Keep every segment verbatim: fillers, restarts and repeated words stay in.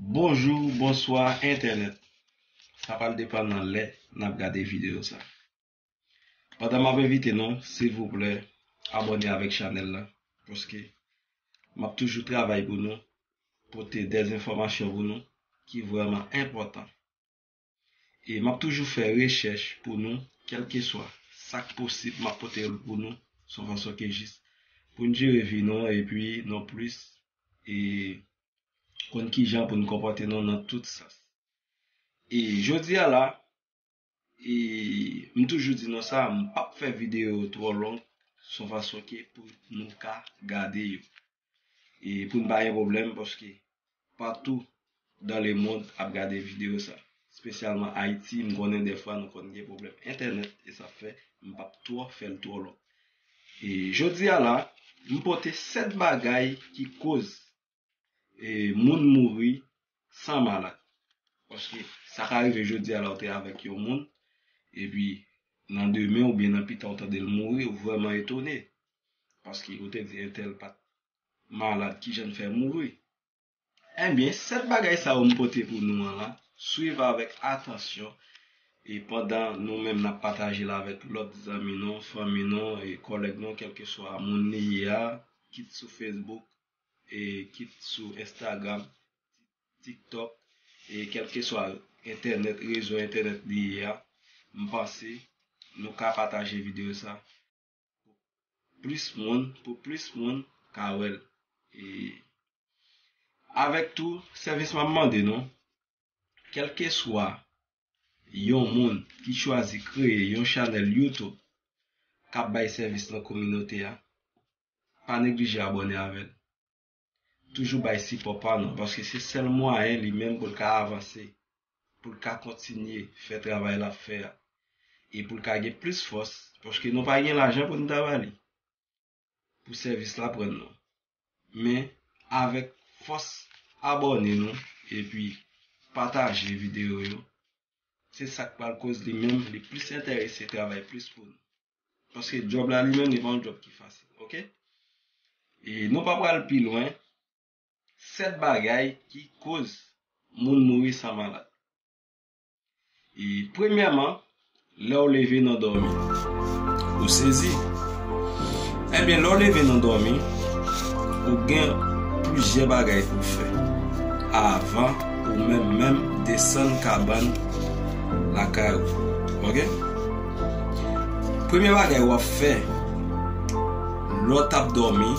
Bonjou, bonswa, entènèt. Sa pral depann nan lè n ap gade videyo sa. Pandan m ap envite nou, silvouplè, abòne avèk chanèl la, paske m ap toujou travay pou nou, pote dèzenfòmasyon pou nou ki vrèman enpòtan. E m ap toujou fè rechèch pou nou, kèlkeswa sa k posib, m ap pote l pou nou, se yon fason ki jis, pou n jere vi nou, epi non plis, e konn kijan pou n konpòte nou nan tout sans. E jodi a la, e m toujou di nou sa, m p ap fè videyo twò long, se yon fason ke pou nou ka gade yo. E pou n pa gen pwoblèm, paske patou dans le monde ap gade videyo sa. Espesyalman Ayiti, m konnen dèfwa nou konn gen pwoblèm entènèt, e sa fè m p ap twò fè l twò long. E jodi a la, m pote sèt bagay ki koz e moun mouri san malad. Paske sa ka rive jodi a la ou te avèk yon moun, epi nan demen oubyen nan pita ou tande l mouri, ou vrèman etone. Paske ou te di entèl pa t malad, kijan l fè mouri? Ebyen, sèt bagay sa yo m pote pou nou an la, swiv avèk atansyon, e pandan nou menm n ap pataje l avèk lòt zanmi nou, fanmi nou, e kòlèg nou, kèlkeswa moun li ye a, kit sou Facebook, e kit sou Instagram, TikTok, e kèlkeswa entènèt, rezo entènèt li ye a, m panse nou ka pataje videyo sa plis moun, pou plis moun ka wè l. E avèk tou, sèvis m ap mande nou, kèlkeswa yon moun ki chwazi kreye yon chanèl YouTube k ap bay sèvis nan kominote a, pa neglije abòne avè l. Toujou bay sipò pa nou, paske se sèl mwayen li menm pou l ka avanse, pou l ka kontinye fè travay l ap fè a, e pou l ka gen plis fòs, paske nou pa gen lajan pou n ta ba li, pou sèvis l ap rann nou. Men, avèk fòs abòne nou, epi pataje videyo yo, se sa k pral koz li menm, li plis enterese travay plis pou nou. Paske djòb la li menm, li pa yon djòb ki fasil, oke? E nou pa pral pi lwen. Sèt bagay ki koz moun mouri san malad. E premyèman, lè w leve nan dòmi. Ou sezi? Ebyen, lè w leve nan dòmi, ou gen plizyè bagay pou w fè avan ou menm menm desann kabann lakay ou. Oke? Premye bagay w ap fè, lè w t ap dòmi,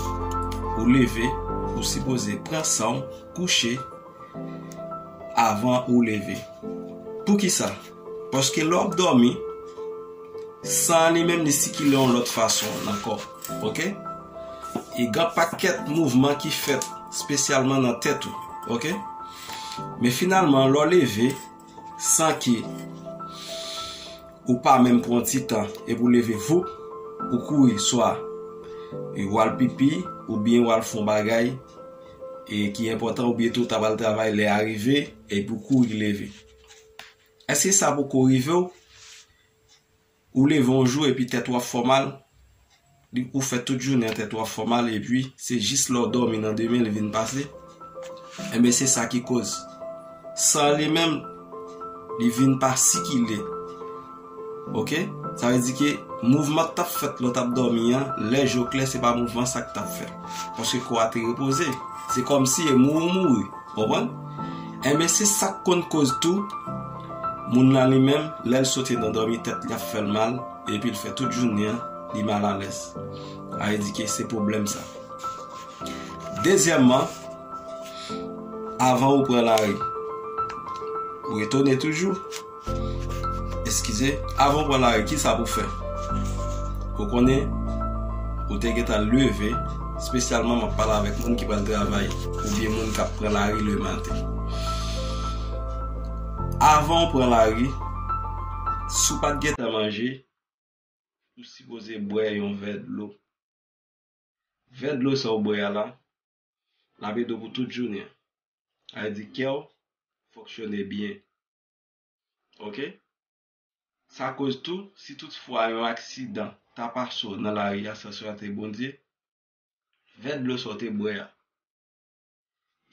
ou leve, ou sipoze pran san w, kouche avan ou leve. Poukisa? Paske lè w ap dòmi, san an li menm li sikile yon lòt fason nan kò w, oke? E gen pakèt mouvman ki fèt espesyalman nan tèt ou, oke? Men finalman, lè w leve, san ke ou pa menm pran ti tan epi w leve voup, ou kouri swa w al pipi oubyen w al fè yon bagay e ki enpòtan oubyen tou w ta pral travay lè a rive epi w kouri leve. Èske sa poko rive w? Ou leve yon jou epi tèt ou ap fè w mal? Li, ou fè tout jounen an tèt ou ap fè w mal, epi se jis lè w dòmi nan demen li vin pase. Enben, se sa ki koz. San an li menm, li vin pa sikile. Oke? Sa vle di ke mouvman k t ap fèt lè w t ap dòmi an, lè je w klè, se pa mouvman sa k t ap fèt. Paske kò a te repoze. Se kòmsi e mouri w mouri. Konprann? Enben, se sa k konn koz tou. Moun nan li menm, lè l soti nan dòmi, tèt li ap fè l mal, epi l fè tout jounen an, li malalèz. Sa vle di ke se pwoblèm sa. Dezyèmman, avan ou pran lari, ou etone toujou. Eskize, avan w pran lari, kisa pou w fè? Ou konnen, ou te gentan leve, espesyalman m ap pale avèk moun ki pral travay, oubyen moun k ap pran lari lematen. Avan w pran lari, si w pa t gentan manje, ou sipoze bwè yon vè dlo. Vè dlo sa w bwè a la, l ap ede w pou tout jounen an. Sa vle di kè w fonksyone byen. Oke? Sa koz tou, si toutfwa yon aksidan ta pase w nan lari a san swate Bondye, vè dlo sa w te bwè a,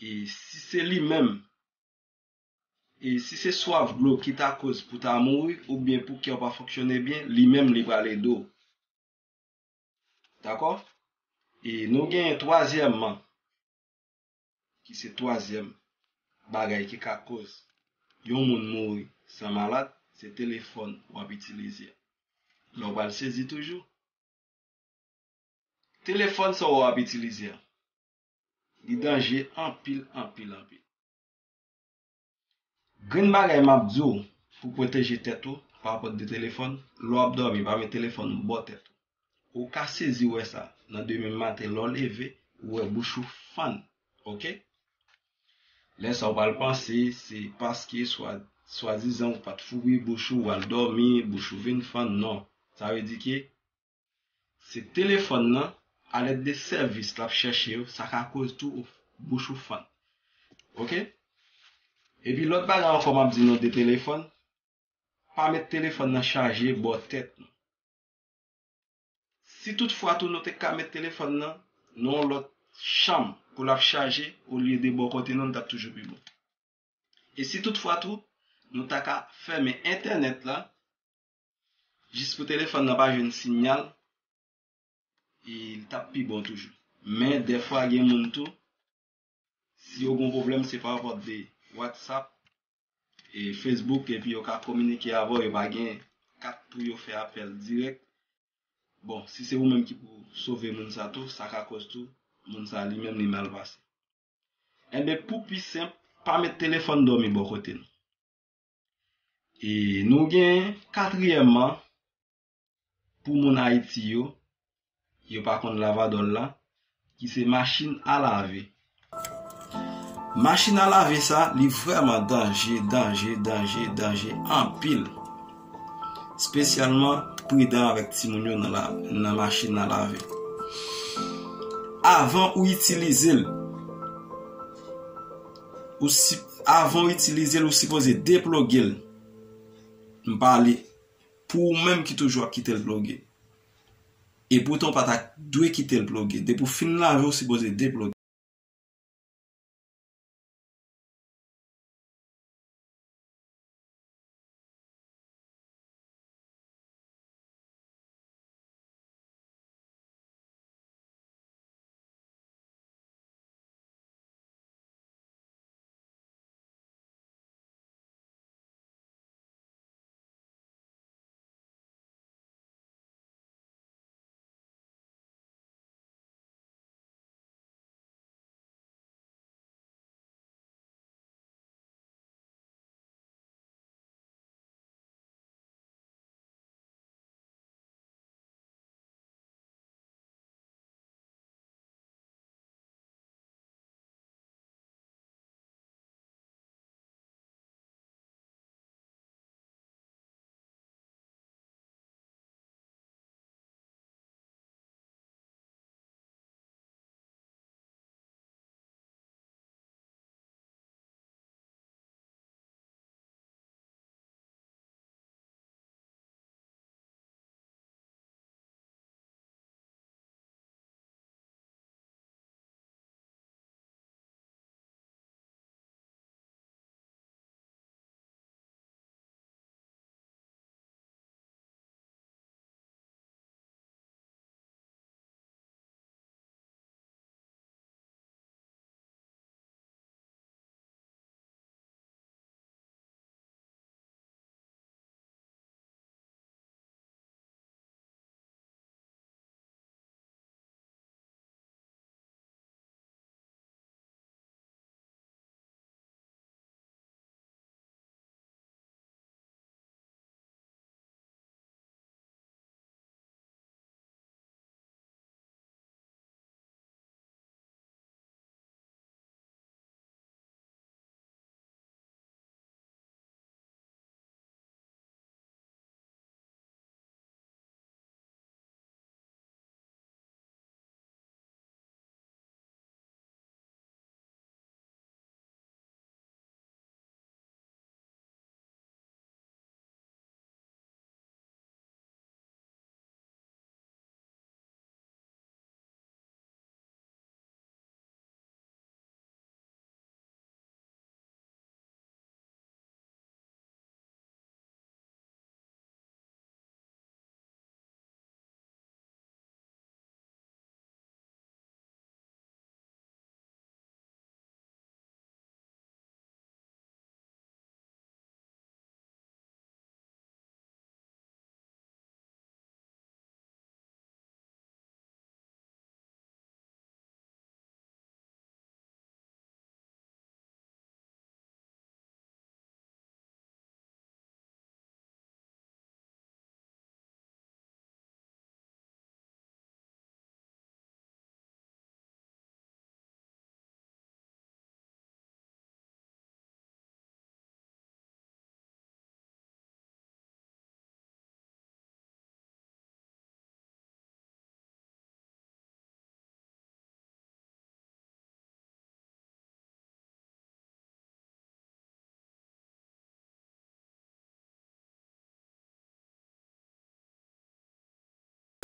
e si se li menm E si se swaf dlo ki ta koz pou ta mouri, oubyen pou kè w pa fonksyone byen, li menm li pral ede w. Dakò? E nou genyen twazyèmman, ki se twazyèm bagay ki ka koz yon moun mouri san malad, se telefòn w ap itilize a. Lè w pral sezi toujou, telefòn sa w ap itilize a, li danje anpil, anpil, anpil. Grenn bagay m ap di w pou pwoteje tèt ou pa rapò de telefòn, lè w ap dòmi, pa met telefòn ou bò tèt ou. Ou ka sezi wè sa nan demen maten, lè w leve, ou wè bouch ou fann, oke? Lè sa w pral panse, se paske swa, swadizan ou pa t fouri bouch ou, w al dòmi, bouch ou vin fann, non. Sa vle di ke se telefòn nan, alèd de sèvis l ap chèche yo, sa ka koz tou ou, bouch ou fann. Oke? Epi lòt bagay ankò m ap di nou de telefòn, pa met telefòn nan chaje bò tèt nou. Si toutfwa tou nou te ka met telefòn nan nan yon lòt chanm pou l ap chaje olye de bò kote nou, l t ap toujou pi bon. E si toutfwa tou nou ta ka fèmen entènèt la, jis pou telefòn nan pa jwenn siyal, e l t ap pi bon toujou. Men dèfwa gen moun tou, si yo gen yon pwoblèm, se pa rapò de WhatsApp e Facebook, epi yo ka kominike avè w, yo pa gen kat pou yo fè apèl dirèk. Bon, si se ou menm ki pou sove moun sa tou, sa ka koz tou moun sa li menm li mal pase. Enben, pou pi senp, pa met telefòn dòmi bò kote nou. E nou gen katriyèmman, pou moun Ayiti yo, yo pa konn lavadòl la, ki se machin a lave. Machin a lave sa, li vrèman danje, danje, danje, danje anpil. Espesyalman, pridan avèk timoun yo nan la, nan machin a lave. Avan ou itilize l, ou si, avan ou itilize l, ou sipoze deploge l. M pale pou ou menm ki toujou ap kite l ploge. Epoutan, ou pa ta dwe kite l ploge. Depi w fin lave, ou sipoze deploge.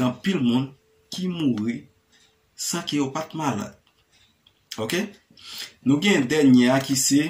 anpil moun ki mouri san ke yo pa t malad. Ok? Nou gen dènye a ki se